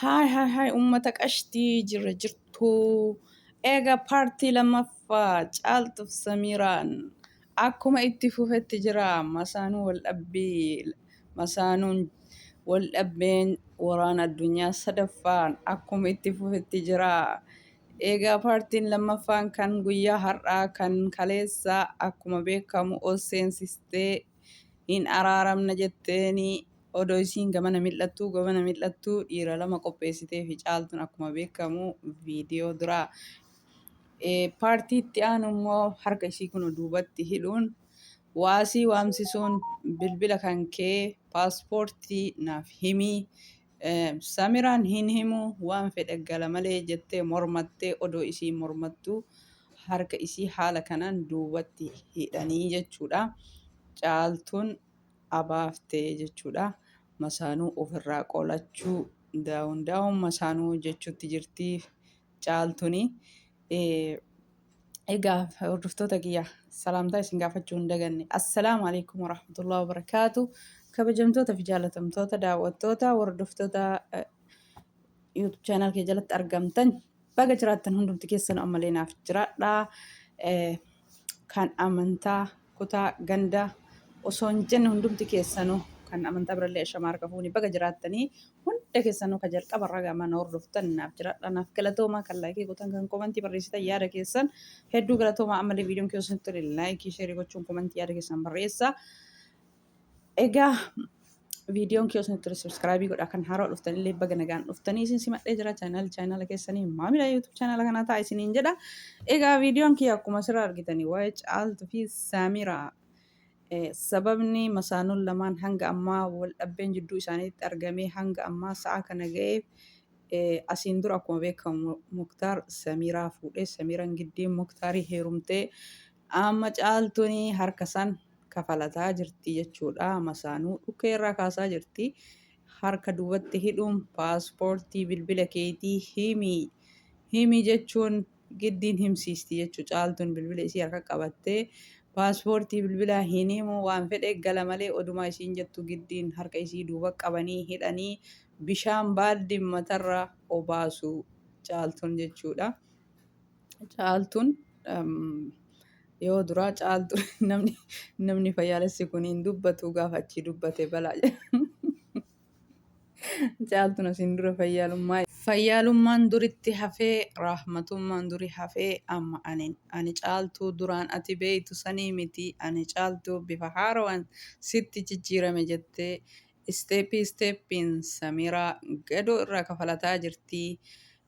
Haay haay haay, uummata qashtii jirra jirtuu. Egaa paartii lammaffaa Caaltuuf Samiiraan akkuma itti fufetti jira. Masaanuu waldhabbii masaanuun waldhabbeen waraana addunyaa sadaffaan akkuma itti fufetti jira. Egaa paartiin lammaffaan kan guyyaa har'aa kan kaleessaa akkuma beekamu ol seensistee hin araaramna jetteeni odoo isiin gamana mil'attuu gamana mil'attuu dhiira lama qopheessiteefi Caaltuun akkuma beekamu viidiyoo duraa. Paartii itti aanu immoo harka isii kun duubatti hidhuun waasii waamsisuun bilbila kan kee paaspoortii naaf himii, Samiraan hin himu waan fedhe gala malee jettee mormattee, odoo isiin mormattuu harka isii haala kanaan duubatti hidhanii jechuudha. Caaltuun abaaftee jechuudha. Masaanuu ofirraa qolachuu daawun daawun masaanuu jechuutti jirti Caaltuni. Egaa hordoftoota kiyya, salaamtaa isin gaafachuu hin daganne. Assalaamu alaikum warahmatullahi wabarakaatu. Kabajamtoota fi jaalatamtoota daawwattoota hordoftoota YouTube channel kee jalatti argamtan, baga jiraattan hundumti keessan, ammallee naaf jiraadhaa. Kan amantaa, kutaa, ganda osoo hin jenne hundumti keessanuu, kan amantaa birallee ashamaa harka fuuni, baga jiraattanii hunda keessanuu. Kan jalqaba irraa gama na hordoftan naaf jiraadha, naaf galatoomaa. Kan like gootan, kan comment barreessitan, yaada keessan hedduu galatoomaa. Ammallee viidiyoon keessan tole like, share gochuun comment yaada keessan barreessaa. Egaa viidiyoon keessan tole subscribe godhaa. Kan haaraa dhuftan illee baga nagaan dhuftanii isin simadhee jira. Chaanaala keessanii maamila YouTube chaanaala kanaa ta'a isiniin jedha. Egaa viidiyoon kiyya akkuma asirraa argitanii waa'ee Caaltuu fi Saamiraa, sababni masaanuun lamaan hanga ammaa wal dhabbeen jidduu isaaniitti argamee hanga ammaa sa'a kana ga'eef, asiin dura akkuma beekamu Muktaar Samiiraa fuudhee, Samiiraan giddiin Muktaarii heerumtee amma Caaltuun harka san kafalataa jirti jechuudha. Masaanuu dhukkee irraa kaasaa jirti. Harka duubatti hidhuun paaspoortii bilbila keetii himi himi jechuun giddiin himsiisti jechuudha. Caaltuun bilbila isii harka qabattee paaspoortii bilbilaa hin himu waan fedhe gala malee odumaa isiin jettu giddiin harka isii duuba qabanii hidhanii bishaan baaldiin matarra obaasu Caaltuun jechuudha. Caaltuun yoo duraa Caaltu namni fayyaalessi kun hin dubbatu, gaafa achii dubbate balaa jedha. Caaltuun asiin dura fayyaalummaan duritti hafee, rahmatummaan duri hafee, amma ani Caaltuu duraan ati beeytu sanii miti, ani Caaltuu bifa haarawaan sitti jijjiirame jettee step steppiin Samiraa gadoo irraa kafalataa jirti.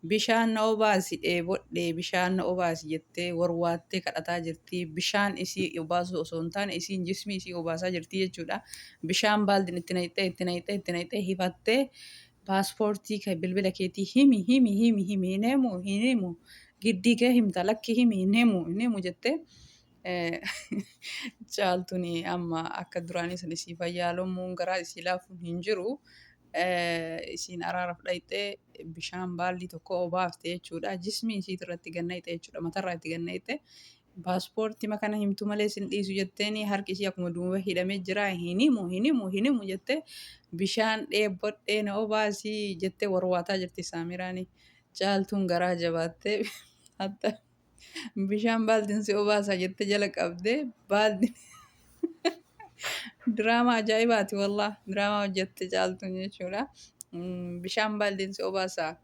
Bishaan na obaasi, dheebodhee, bishaan na obaasi jettee warwaattee kadhataa jirti. Bishaan isii obaasuu osoo hin taane isiin jismii isii obaasaa jirti jechuudha. Bishaan baaldiin itti naqxee, itti naqxee, itti naqxee hifattee paaspoortii kee bilbila keetii himi himi himi himi, hin himu hin himu, giddii kee himta, lakki himi, hin himu hin himu jettee. Caaltuun amma akka duraanii san isii fayyaalommuun garaa isii laafuun hin jiru. Isiin araaraaf dhayxee bishaan baaldii tokko obaafte jechuudha. Jismii isiit irratti gannayxe jechuudha. Matarraa itti gannayxe. Paaspoortii kana himtu malee sin dhiisu jetteeni harki isii akkuma duuba hidhamee jira. Hin himu hin himu hin himu jettee bishaan dheebodhee na obaasii jettee warwaataa jirti Saamiraani. Caaltuun garaa jabaattee hatta bishaan baaldiin si obaasa jettee jala qabdee baaldiin. Diraamaa ajaa'ibaati wallah, diraamaa hojjette Caaltuun jechuudha. Bishaan baaldiin si obaasa.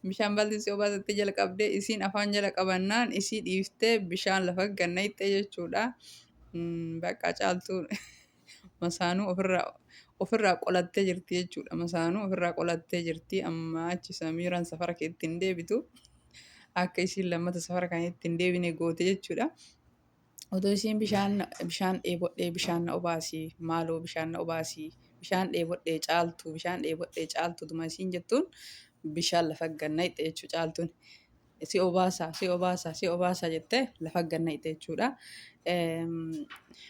Bishaan baaldiin si obaasa jettee jala qabdee isiin afaan jala qabannaan isii dhiiftee bishaan lafa gannayxee jechuudha. Bakka Caaltuun masaanuu ofirraa qolattee jirti jechuudha. Masaanuu ofirraa qolattee jirti. Amma achi Samiiraan safara keetti hin deebitu. Akka isiin lammata safara kanatti hin deebine goote jechuudha. Otoo isiin bishaan dheebodhee, bishaan na obaasi, maaloo bishaan na obaasi, bishaan dheebodhee Caaltuu, bishaan dheebodhee Caaltuu tuma isiin jettuun bishaan lafa gannayxe jechuudha Caaltuun. Si obaasa, si obaasa, si obaasa jettee lafa gannayxe jechuudha.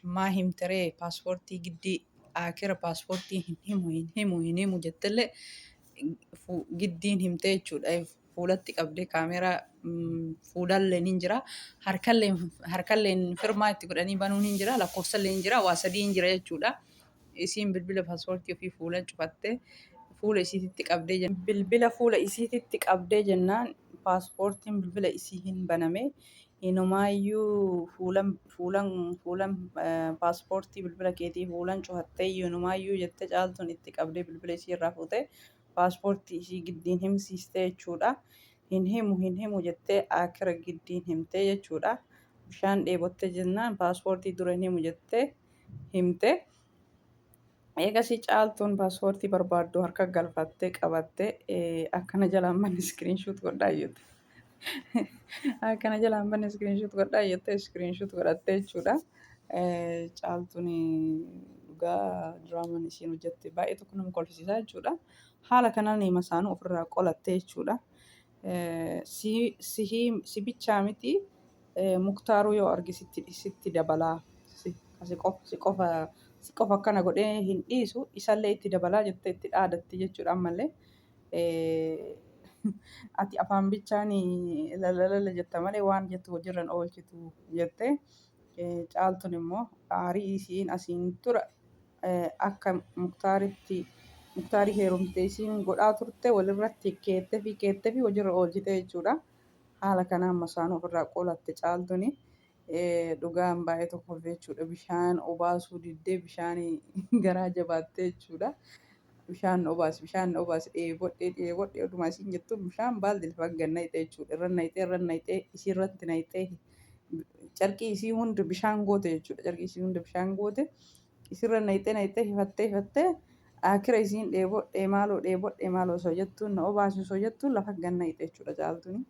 Maa himteree paaspoortii giddii akira paaspoortii hin himu hin himu hin himu jettellee giddiin himtee jechuudha. Fuulatti qabdee kaameeraa fuulalleen hin jira. Harkalleen firmaa itti godhanii banuun hin jira. Lakkoofsallee hin jira. Waa sadii hin jira jechuudha. Isiin bilbila paaspoortii ofii fuulan cufattee Fuula isiititti qabdee bilbila fuula isiititti qabdee jennaan paaspoortiin bilbila isii hin baname. Inumaayyuu fuulan fuulan fuulan paaspoortii bilbila keetii fuulan cufattee inumaayyuu jette Caaltuun itti qabdee bilbila isii irraa fuute paaspoortii isii giddiin himsiiste jechuudha. Hin himu hin himu jettee akira giddiin himtee jechuudha. Bishaan dheebotte jennaan paaspoortii dura hin himu jettee himte. Eegasii Caaltuun paaspoortii barbaaddu harka galfattee qabatte akkana jalaan manni iskiriinshuut godhaa jette. Akkana jalaan manni iskiriinshuut godhaa jettee iskiriinshuut godhattee jechuudha. Caaltuun dhugaa diraamaan isiin hojjette baay'ee tokko nama kolfisiisaa jechuudha. Haala kanaan masaanuu ofirraa qolattee jechuudha. Si bichaa miti Muktaaruu yoo arge sitti sitti dabalaa si si qofa si qofa si qofa akkana godhee hin dhiisu isallee itti dabalaa jettee itti dhaadatti jechuudha ammallee. Ati afaan bichaan lalalala jetta malee waan jettu hojiirra hin oolchitu jette. Caaltuun immoo aarii isiin asiin dura akka Muktaaritti Muktaarii heerumte isiin godhaa turte walirratti keette fi keette fi hojiirra oolchite jechuudha. Haala kanaan masaanuu ofirraa qolatte Caaltuni. Dhugaan baay'ee tokko jechuudha. Bishaan obaasuu diddee bishaan garaa jabaattee jechuudha. Bishaan obaasi bishaan obaasi dheebodhee dheebodhee oduma isiin jettu bishaan baaldi lafa gad naqxe jechuudha. Irra naqxee irra naqxee isii irratti naqxee carqii isii hunda bishaan goote jechuudha. Carqii isii hunda bishaan goote isirra naqxee naqxee hifattee hifattee akira isiin dheebodhee maaloo dheebodhee maaloo osoo jettuun na obaasi osoo jettuun lafa gad naqxe jechuudha Caaltuni.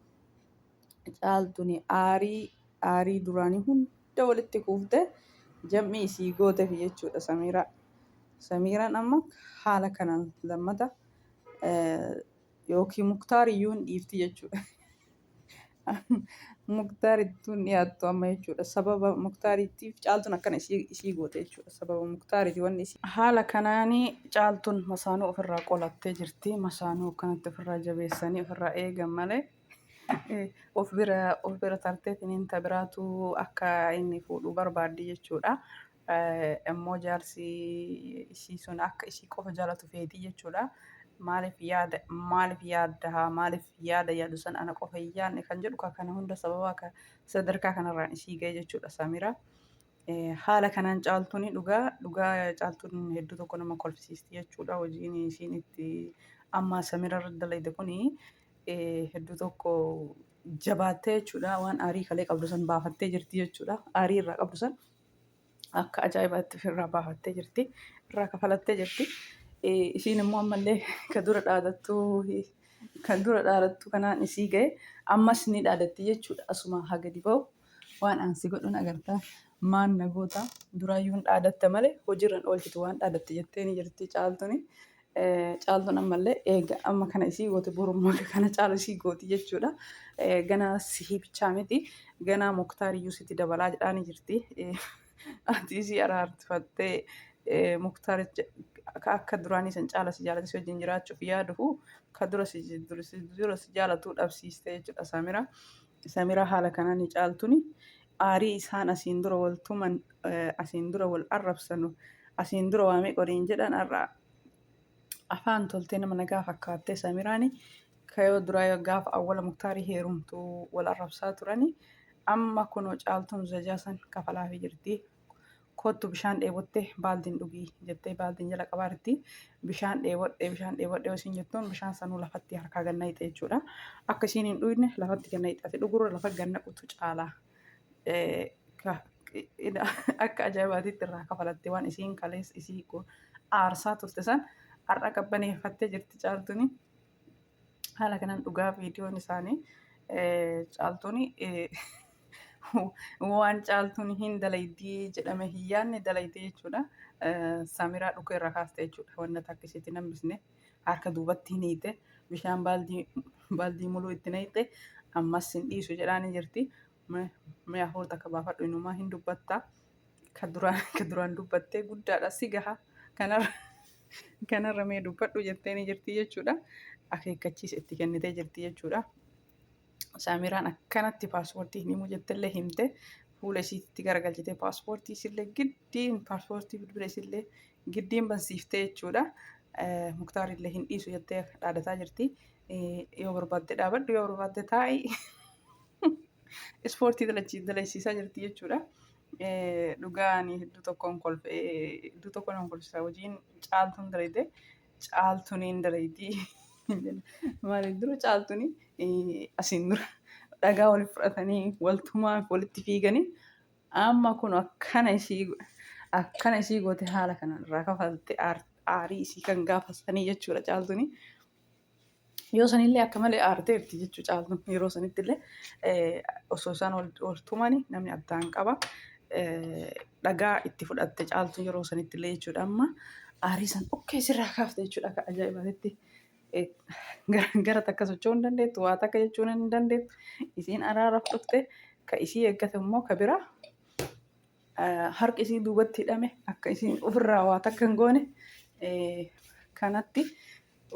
Caaltuni aarii aarii duraanii hunda walitti kuufte jam'ii isii gootefi jechuudha Samiiraa. Samiiraan amma haala kanaan lammata yookiin Muktaar iyyuu hin dhiifti jechuudha. Muktaar ittuun dhiyaattu amma jechuudha. Sababa Muktaariitiif Caaltuun akkana isii goote jechuudha. Sababa Muktaariiti wanni isii. Haala kanaan Caaltuun masaanuu ofirraa qolattee jirti. Masaanuu akkanatti ofirraa jabeessanii ofirraa eegan malee of bira tarteetiin ta biraatu akka inni fuudhu barbaaddi jechuudha. Immoo jaarsi isii sun akka isii qofa jaalatu feetii jechuudha. Maaliif yaada maaliif yaadda maaliif yaada yaadu san ana qofa hin yaadne kan jedhu kana hunda sababa sadarkaa kanarraan isii ga'e jechuudha Samira. Haala kanaan Caaltuun dhugaa dhugaa Caaltuun hedduu tokko nama kolfisiisti jechuudha. Hojiin isiin itti amma Samira irra dalayde kuni hedduu tokko jabaattee jechuudha. Waan aarii kalee qabdu san baafattee jirti jechuudha. Aarii irraa qabdu san akka ajaa'ibaatti ofirraa baafattee jirti. Irraa kafalattee jirti. Isiin immoo ammallee kan dura dhaadattu kanaan isii ga'e ammas ni dhaadatti jechuudha. Asuma haa gadi ba'u. Waan ansi godhuun agartaa maan na goota duraayyuu hin dhaadatta malee hojiirra hin oolchitu waan dhaadatte jettee ni jirti Caaltuuni. Caaltuun ammallee eega amma kana isii goote borummaa kana caalu isii gooti jechuudha. Ganaa sihii bichaa miti ganaa Muktaariyyuu sitti dabalaa jedhaanii jirti. Ati isii araarfattee Muktaaricha akka duraanii san caala si jaalate si wajjin jiraachuuf yaadufu ka dura si jaalatuu dhabsiiste jechuudha Samira. Samira haala kanaan Caaltuni aarii isaan asiin dura wal tuman, asiin dura wal arrabsanu, asiin dura waa meeqa waliin jedhan har'a afaan toltee nama nagaa fakkaattee Samiraani kayoo duraa gaafa awwala Muktaarii heerumtu wal arrabsaa turani amma kunoo Caaltuun zajaa san kafalaafii jirti. Kottu bishaan dheebotte baaldiin dhugii jettee baaldiin jala qabaa jirti. Bishaan dheebodhe bishaan dheebodhe yoo isiin jettuun bishaan sanuu lafatti harkaa gad naqxe jechuudha. Akka isiin hin dhugne lafatti gad naqxe. Ati dhugurra lafa gad naqutu caala. Akka ajaa'ibaatitti irraa kafalatte waan isiin kaleessa isii aarsaa turte san har'a qabbaneeffattee jirti Caaltuuni. Haala kanaan dhugaa viidiyoon isaanii Caaltuun waan Caaltuun hin dalaydii jedhame hin yaadne dalaydee jechuudha. Samiraa dhukee irraa kaaste jechuudha. Wanna takka isheetti hambisne harka duubatti hin hiite bishaan baaldii baaldii muluu itti naqxe ammas hin dhiisu jedhaanii jirti. Mee hafuura takka baafadhu inumaa hin dubbatta. Ka duraan dubbattee guddaadha si gaha. Kanarra mee dubbadhu jettee ni jirti jechuudha. Akeekkachiisa itti kennitee jirti jechuudha. Saamiraan akkanatti paaspoortii hin himu jettellee himte fuula isiitti garagalchitee paaspoortii isillee giddiin paaspoortii bilbila isillee giddiin bansiiftee jechuudha. Muktaar illee hin dhiisu jettee dhaadataa jirti. Yoo barbaadde dhaabadhu yoo barbaadde taa'i. Ispoortii dalagsiisaa jirti jechuudha. Dhugaa ani hedduu tokkoon kolfe hedduu tokko nan kolfisa hojiin caaltuun dalayde caaltuun hin dalaydi. Maaliif dura caaltuun asiin dura dhagaa walitti fudhatanii waltumaa walitti fiiganii amma kun akkana isii akkana isii goote haala kanaan irraa kafalte aarii isii kan gaafa sanii jechuudha caaltuun. Yoo sanillee akka malee aarteerti jechuu caaltuun yeroo sanitti illee osoo isaan wal tumani namni addaan qaba. Dhagaa itti fudhatte caaltuun yeroo sanitti illee jechuudha amma aarii san dhukkee sirraa kaafte jechuudha akka ajaa'ibaatti. Gara takka socho'uu hin dandeettu waa takka jechuun hin dandeettu isiin araaraaf dhufte ka isii eeggate immoo ka biraa harki isii duubatti hidhame akka isiin ofirraa waa takka hin goone kanatti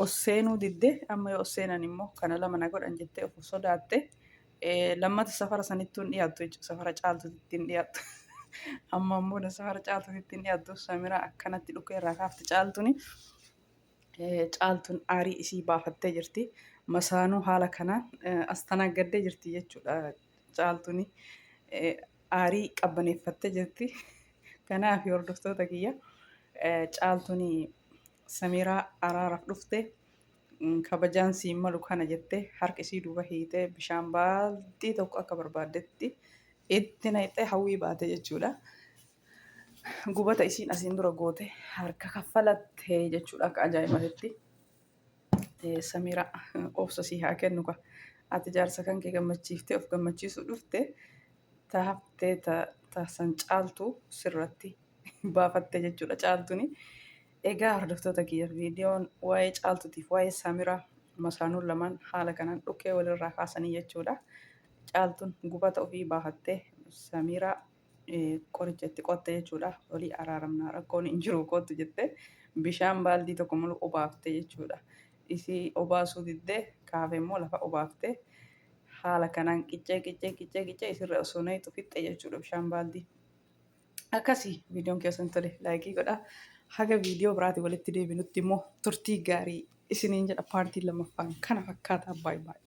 os seenuu didde amma yoo os seenan immoo kana lama na godhan jettee of sodaatte lammata safara sanittuu hin dhiyaattu jechuudha safara caaltuutti hin dhiyaattu amma immoo safara caaltuutti hin dhiyaattu samiraa akkanatti dhukkee irraa kaafte caaltuni caaltuun aarii isii baafattee jirti masaanuu haala kanaan as tanaaggaddee jirti jechuudha caaltuni aarii qabbaneeffattee jirti kanaaf hordoftoota kiyya caaltuni Samiiraa araaraf dhufte kabajaan siin malu kana jette harka isii duuba hiitee bishaan baaldii tokko akka barbaaddetti itti naqxee hawwii baate jechuudha. Gubata isiin asiin dura goote harka kaffalatte jechuudha akka ajaa'ibaatti. Samiiraa obsa sii haa kennu ka ati jaarsa kan kee gammachiiftee of gammachiisuu dhufte ta haftee ta san caaltu sirratti baafatte jechuudha caaltuni. Egaa hordoftoota kiyya viidiyoon waa'ee caaltutiif waa'ee Samiraa masaanuun lamaan haala kanaan dhukkee walirraa kaasanii jechuudha. Caaltuun gubata ofii baafattee Samiraa qoricha itti qotte jechuudha. Olii araaramnaa rakkoon hin jiru kottu jette bishaan baaldii tokko mulu obaafte jechuudha. Isii obaasuu diddee kaafe immoo lafa obaafte haala kanaan qiccee qiccee qiccee qiccee isirra osoo nayxu fixxe jechuudha bishaan baaldii. Akkasii viidiyoon keessan tole laayikii godhaa. Haga viidiyoo biraatiin walitti deebinutti immoo turtii gaarii isiniin jedha paartii lammaffaan kana fakkaata baay'ee baay'ee.